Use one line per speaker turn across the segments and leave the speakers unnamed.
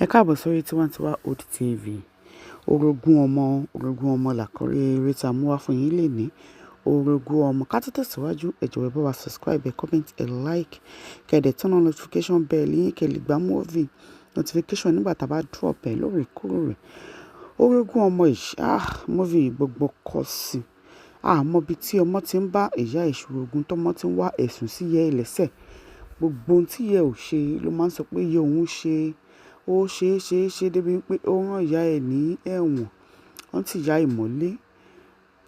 Ẹ káàbọ̀ sórí Tiwantiwa Hood TV. Orogún ọmọ, orogún ọmọ làkọrí eré tí a mú wá fún yín lénìí. Orogún ọmọ. Ká tó tẹ̀síwájú, ẹ jọ̀wọ́, ẹ bá wa subscribe, ẹ comment, ẹ like, kẹ́ ẹ dẹ̀ turn on notification bell yín kẹ́ lè gba movie notification nígbà tá a bá drop ẹ lóòrèkóòrè. Orogún ọmọ yìí, ah, movie gbogbo kọ sí. A mọ ibi tí ọmọ tí ń bá ìyá ẹ̀ ṣorogún, tọ́mọ tí ń wá ẹ̀sùn sí ìyá ẹ̀ lẹ́sẹ̀. Gbogbo ohun tí ìyá ẹ̀ ò ṣe ló máa ń sọ pé ìyá òun ṣe. Ó ṣe, ṣe, ṣe débi pé ó rán ìyá ẹ̀ ní ẹ̀wọ̀n. Wọ́n ti ìyá ẹ̀ mọ́lé.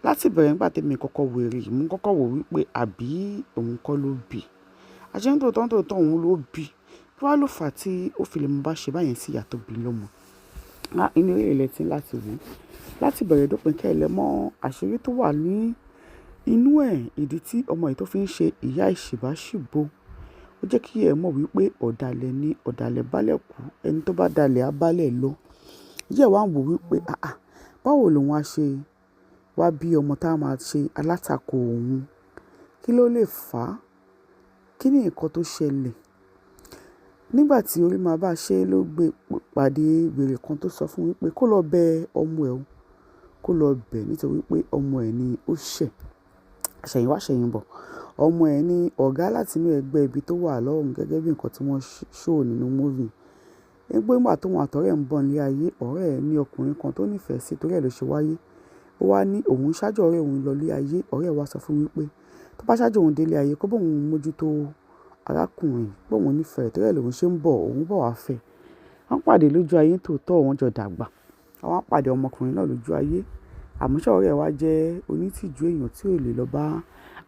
Láti ìbẹ̀rẹ̀, nígbà tí èmi kọ́kọ́ wo eré yìí, mo kọ́kọ́ wò wípé àbí òun kọ́ ló bí. Àṣé ní tòótọ́ ní tòótọ́ òun ló bí. Kí wá ló fà á tí ó fi lè máa bá ṣe báyẹn sí ìyá tó bí lọ́mọ? Ah, inú eré yìí lẹ tí ń láti wò. Láti ìbẹ̀rẹ̀ dópin kí ẹ lè mọ àṣírí tó wà ní inú ẹ̀, ìdí tí ọmọ yìí tó fi ń ṣe ìyá ẹ̀ ṣìbáṣìbò. Ó jẹ́ kí ẹ mọ̀ wípé ọ̀dàlẹ̀ ni, ọ̀dàlẹ̀ bálẹ̀ kú, ẹni tó bá dalẹ̀ á bálẹ̀ lọ. Ìyá ẹ̀ wá ń wò wípé, àáà, báwo lòun á ṣe wá bí ọmọ tá a máa ṣe alátakò òun? Kí ló lè fà á? Kí ni nǹkan tó ṣẹlẹ̀? Nígbà tí orí máa bá ṣe ló gbé pàdé wèrè kan tó sọ fún wípé kó lọ bẹ ọmọ ẹ̀ o, kó lọ bẹ̀ nítorí pé ọmọ ẹ̀ ni ó ṣẹ̀. Àṣẹ̀yìnwá àṣẹ̀yìnbọ̀. Ọmọ ẹ̀ ní ọ̀gá láti inú ẹgbẹ́ ibi tó wà lọ́hùn, gẹ́gẹ́ bí nǹkan tí wọ́n show nínú movie. Wípé nígbà tó òun àti ọ̀rẹ́ ẹ̀ ń bọ̀ ní ayé, ọ̀rẹ́ ẹ̀ ní ọkùnrin kan tó nífẹ̀ẹ́ sí, torí ẹ̀ ló ṣe wáyé. Ó wá ní òun ṣáájú ọ̀rẹ́ òun lọ ilé ayé. Ọ̀rẹ́ ẹ̀ wá sọ fún wípé tó bá ṣáájú òun dé ilé ayé, kó bá òun mójútó arákùnrin, pé òun nífẹ̀ẹ́ rẹ̀, torí ẹ̀ lòun ṣe ń bọ̀, òun bọ̀ wá fẹ́. Wọ́n pàdé lójú ayé tòótọ́, wọ́n jọ dàgbà. Wọ́n wá pàdé ọmọkùnrin náà lójú ayé. Àmọ́ ṣá, ọ̀rẹ́ ẹ̀ wá jẹ́ onítìjú èèyàn tí ò lè lọ bá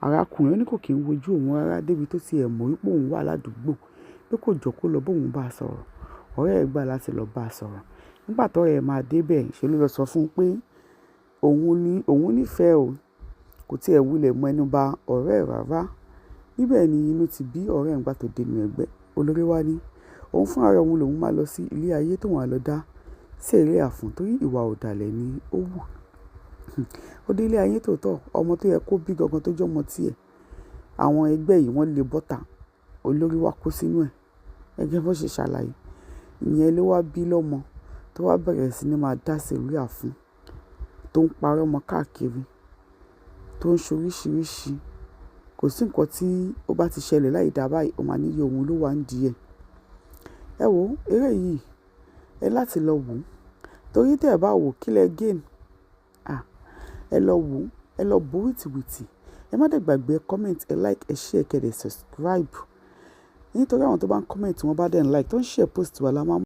arákùnrin. Ó ní kò kí ń wojú òun rárá débi tó ti ẹ̀ mọ̀ wípé òun wà ládùúgbò, pé kò jọ́ kó lọ bá òun bá sọ̀rọ̀. Ọ̀rẹ́ ẹ̀ gbà láti lọ bá sọ̀rọ̀. Nígbà tó ọ̀rẹ́ ẹ̀ máa dé bẹ̀, ṣe ló lọ sọ fún un pé òun ní, òun nífẹ̀ẹ́ o. Kò tí ẹ̀ wulẹ̀ mọ ẹnu bá ọ̀rẹ́ ẹ̀ rárá. Níbẹ̀ ni inú ti bí ọ̀rẹ́ ẹ̀ nígbà tó dé inú ẹgbẹ́. Olórí wá ní òun fún ara òun lòun máa lọ sí ilé ayé tó wọ́n á lọ dá sẹ̀ríà fún, torí ìwà ọ̀dàlẹ̀ ni ó wù. Ó dé ilé ayé tòótọ́, ọmọ tó yẹ kó bí gangan tó jẹ́ ọmọ tí ẹ̀. Àwọn ẹgbẹ́ yìí wọ́n lé bọ́tà. Olórí wá kó sínú ẹ̀. Gẹ́gẹ́ bó ṣe ṣàlàyé. Ìyẹn ló wá bí lọ́mọ tó wá bẹ̀rẹ̀ sí ní máa dá sẹ̀ríà fún, tó ń parọ́ mọ́ káàkiri, tó ń ṣe oríṣìíríṣìí. Kò sí nǹkan tí ó bá ti ṣẹlẹ̀ láì dá báyìí, ó máa ní iye òun ló wà nídìí ẹ̀. Ẹ wo eré yìí, ẹ láti lọ wò. Torí tí ẹ bá wò, kí lẹ gain? À, ẹ lọ wò, ẹ lọ bó wìtìwìtì. Ẹ má dẹ̀ gbàgbé comment, ẹ like, ẹ share, kẹ́ dẹ̀ subscribe. Nítorí àwọn tó bá ń comment, wọ́n bá dẹ̀ ń like, tó ń share post wa la máa.